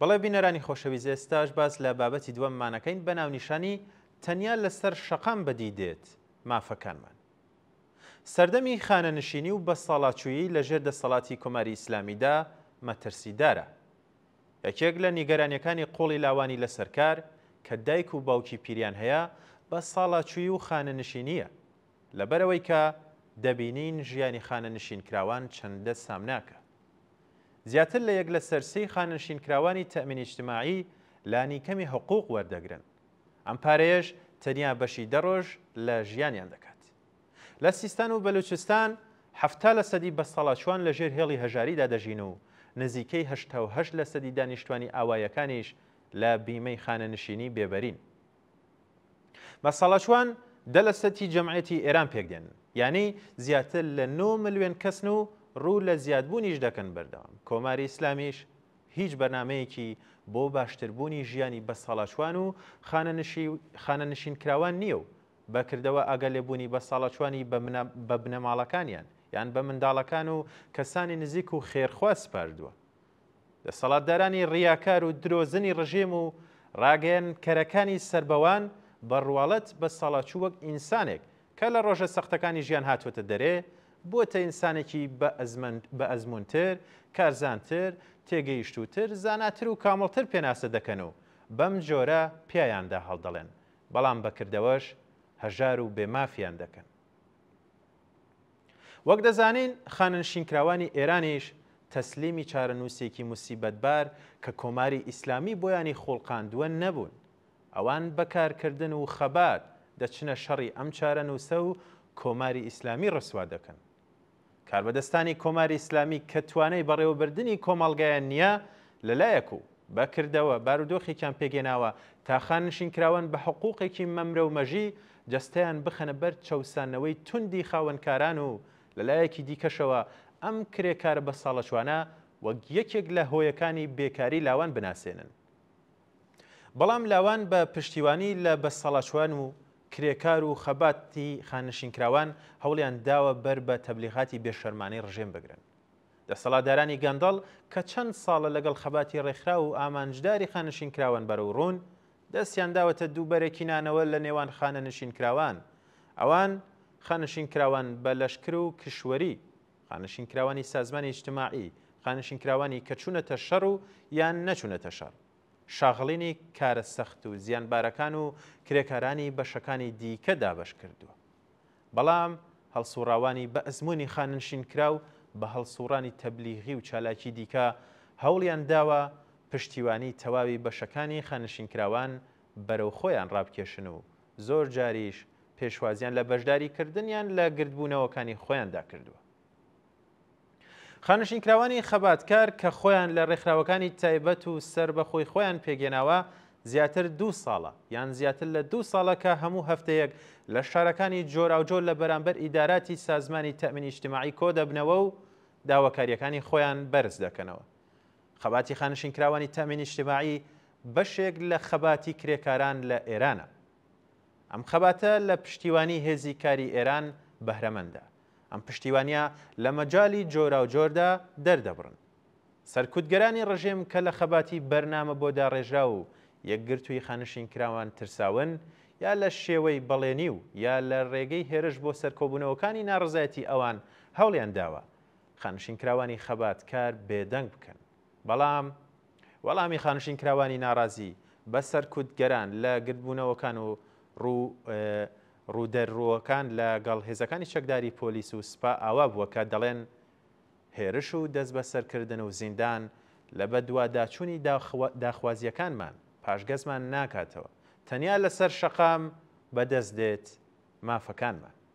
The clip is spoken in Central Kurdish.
بەڵێ بینەرانی خۆشەویست ئێستاش باس لە بابەتی دووەممانەکەین بە ناونیشانی تەنیا لەسەر شەقام بەدی دێت مافەکانمان. سەردەمی خانەنشینی و بەساڵاچوویی لە ژێر دەسەڵاتی کۆماری ئیسلامیدا مەترسیدارە. یەکێک لە نیگەرانیەکانی قوڵی لاوانی لەسەر کار کە دایک و باوکی پیریان هەیە بەساڵاچوویی و خانەنشینییە. لەبەرئەوەی کە دەبینین ژیانی خانەنشینکراوان چەندە سامناکە. زیاتر لە یەک لەسەر سێی خانەنشینکراوانی تەئمین ئیجتماعی لانیکەمی حقوق وەردەگرن. ئەم پارەیەش تەنیا بەشی دە ڕۆژ لە ژیانیان دەکات. لە سیستان و بەلوچستان 70 لەسەدی بەساڵاچووان لە ژێر هێڵی هەژاریدا دەژین و نزیکەی 88 لەسەدی دانیشتوانی ئاوایەکانیش لە بیمەی خانەنشینی بێبەرین. بەساڵاچووان دە لەسەتی جەمعیەتی ئێران پێکدێن، یانی زیاتر لە نۆ ملوێن کەسن و ڕوو لە زیادبوونیش دەکەن بەردەوام. کۆماری ئیسلامیش هیچ بەرنامەیەکی بۆ باشتربوونی ژیانی بەساڵاچووان و خانەنشینکراوان نییە و بە کردەوە ئاگالێبوونی بەساڵاچووانی بە بنەماڵەکانیان یان بە منداڵەکان و کەسانی نزیک و خێرخواز سپاردووە. دەسەڵاتدارانی ڕیاکار و درۆزنی ڕژێم و ڕاگەیەنکەرەکانی سەربەوان بە ڕواڵەت بە ساڵاچوو وەک ئینسانێک کە لە ڕۆژە سەختەکانی ژیان هاتووەتە دەرێ، بووەتە ئینسانێکی بە ئەزموونتر، کارزانتر، تێگەیشتووتر، زاناتر و کامڵتر پێناسە دەکەن و بەم جۆرە پیایاندا هەڵدەڵێن، بەڵام بە کردەوەش هەژار و بێ مافیان دەکەن. وەک دەزانین خانەنشینکراوانی ئێرانیش تەسلیمی چارەنووسێکی موسیبەتبار کە کۆماری ئیسلامی بۆیانی خوڵقاندووە نەبوون. ئەوان بە کارکردن و خەبات دەچنە شەڕی ئەم چارەنووسە و کۆماری ئیسلامی ڕسوا دەکەن. کاربەدەستانی کۆماری ئیسلامی کە توانای بەڕێوەبردنی کۆمەڵگایان نییە لە لایەک و بە کردەوە بارودۆخێکیان پێکهێناوە تا خانەنشینکراوان بە حقوقێکی مەمرە و مەژی جەستەیان بخەنە بەر چەوسانەوەی توندی خاوەنکاران و لە لایەکی دیکەشەوە ئەم کرێکارە بەساڵەچوانە وەک یەکێک لە هۆیەکانی بێکاری لاوان بناسێنن. بەڵام لاوان بە پشتیوانی لە بەساڵاچوان و کرێکار و خەباتی خانەنشینکراوان هەوڵیان داوە بەر بە تەبلیغاتی بێشەرمانەی ڕژێم بگرن. دەسەڵاتدارانی گەندەڵ کە چەند ساڵە لەگەڵ خەباتی ڕێکخراو و ئامانجداری خانەنشینکراوان بەرەوڕوون، دەستیان داوەتە دووبەرەکی نانەوە لە نێوان خانەنشینکراوان. ئەوان خانەنشینکراوان بە لەشکر و کشوەری، خانەنشینکراوانی سازمانی ئیجتماعی، خانەنشینکراوانی کە چوونەتە شەڕ و یان نەچوونەتە شەڕ، شاغڵینی کارە سەخت و زیانبارەکان و کرێکارانی بەشەکانی دیکە دابەش کردووە. بەڵام هەڵسوڕاوانی بە ئەزموونی خانەنشینکراو بە هەڵسوڕانی تەبلیغی و چالاکی دیکە هەوڵیان داوە پشتیوانی تەواوی بەشەکانی خانەنشینکراوان بەرەو خۆیان ڕابکێشن و زۆر جاریش پێشوازیان لە بەشداریکردنیان لە گردبوونەوەکانی خۆیاندا کردووە. خانەنشینکراوانی خەباتکار کە خۆیان لە ڕێکخراوەکانی تایبەت و سەربەخۆی خۆیان پێکهێناوە زیاتر دوو ساڵە یان زیاتر لە دوو ساڵە کە هەموو هەفتەیەک لە شارەکانی جۆراوجۆر لە بەرامبەر ئیداراتی سازمانی تەئمین ئیجتماعی کۆدەبنەوە و داواکارییەکانی خۆیان بەرز دەکەنەوە. خەباتی خانەنشینکراوانی تەئمین ئیجتماعی بەشێک لە خەباتی کرێکاران لە ئێرانە. ئەم خەباتە لە پشتیوانی هێزی کاری ئێران بەهرەمەندە. ئەم پشتیوانییە لە مەجالی جۆراوجۆردا دەردەبڕن. سەرکوتگەرانی ڕژێم کە لە خەباتی بەرنامە بۆ داڕێژراو و یەکگرتووی خانەنشینکراوان ترساون، یا لە شێوەی بەڵێنی و یا لە ڕێگەی هێرش بۆ سەر کۆبوونەوەکانی ناڕەزایەتی ئەوان هەوڵیان داوە خانەنشینکراوانی خەباتکار بێدەنگ بکەن. بەڵام وەڵامی خانەنشینکراوانی ناڕازی بە سەرکوتگەران لە گردبوونەوەکان و ڕوو ڕوودەرڕووەکان لە گەڵ هێزەکانی چەکداری پۆلیس و سپا ئاوا بووە کە دەڵێن هێرش و دەستبەسەرکردن و زیندان لە بەدواداچوونی داخوازییەکانمان پاشگەزمان ناکاتەوە، تەنیا لەسەر شەقام بەدەست دێت مافەکانمان.